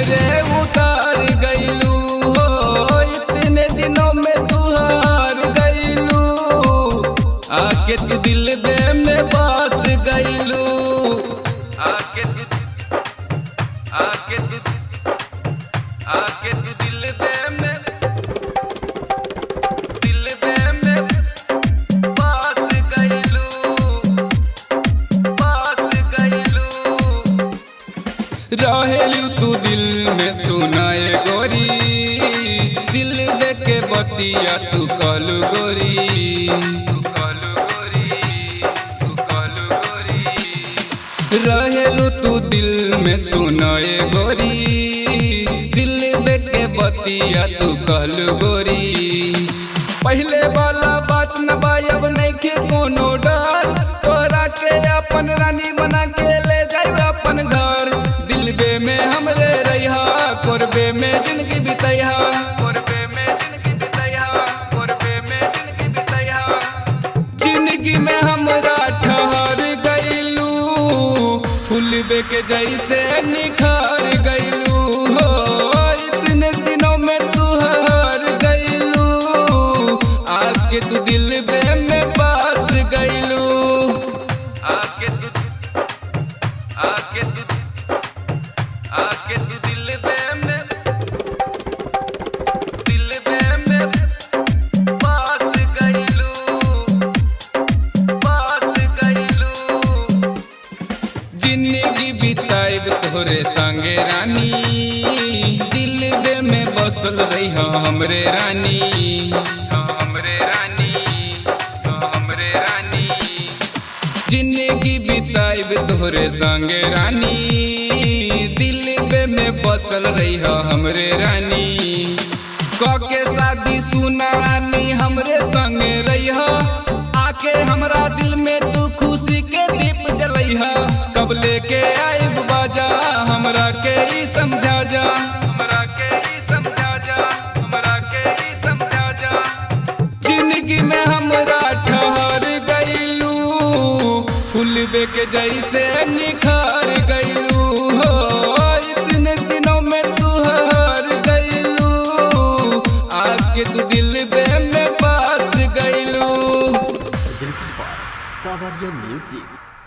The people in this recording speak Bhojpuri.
हमरे उतार गइलू हो, इतने दिनों में तू हार गइलू, आके तू दिल बे में बस गइलू। आके तू, आके तू, आके तू दिल बे में, दिल बे में बस गइलू, बस गइलू। रहेलू तू दिल में सुनाए गोरी, दिल दे के बतिया तू कलू गोरी, तू कलू गोरी, तू कलू गोरी। रहेलू तू दिल में सुनाए गोरी, दिल दे के बतिया तू कलू गोरी। पहले वाला बात न बा, अब नइखे कोनो डर, तोरा के अपन रानी बना के ले जाइब अपन घर। दिलबे में हमरे रहिहा, कोरबे में जिंदगी बितैहा, कोरबे में जिंदगी बितैहा, कोरबे में जिंदगी बितैहा। जिंदगी में हमरा ठहर गइलू, फूलबे के जैसे निखर गइलू हो, इतने दिनों में तू हार गइलू, आके तू दिलबे में बस गइलू। आके तू, आके तू, आके तू दिलबे में, दिलबे में बस गइलू, बस गइलू। जिंदगी बिताइब तोहरे संगे रानी, दिलबे में बसल रही हमरे रानी, हमरे रानी, हमरे रानी। जिंदगी बिताइब तोहरे संगे रानी, दिलबे में बसल रही हमरे रानी। क के शादी सुना रानी हमरे संगे रही, आके हमरा दिल में तू खुशी के दीप जलैहा। कब लेके आइब बाजा, हमरा के ई समझा जा, हमरा के ई समझा जा, हमरा के ई समझा जा। जिंदगी में हमरा ठहर गइलू, फूलबे के जैसे निखर गइलू हो, इतने दिनों में तू हार गइलू, आके तू दिलबे में बस गइलू। Presented by Savaria Music.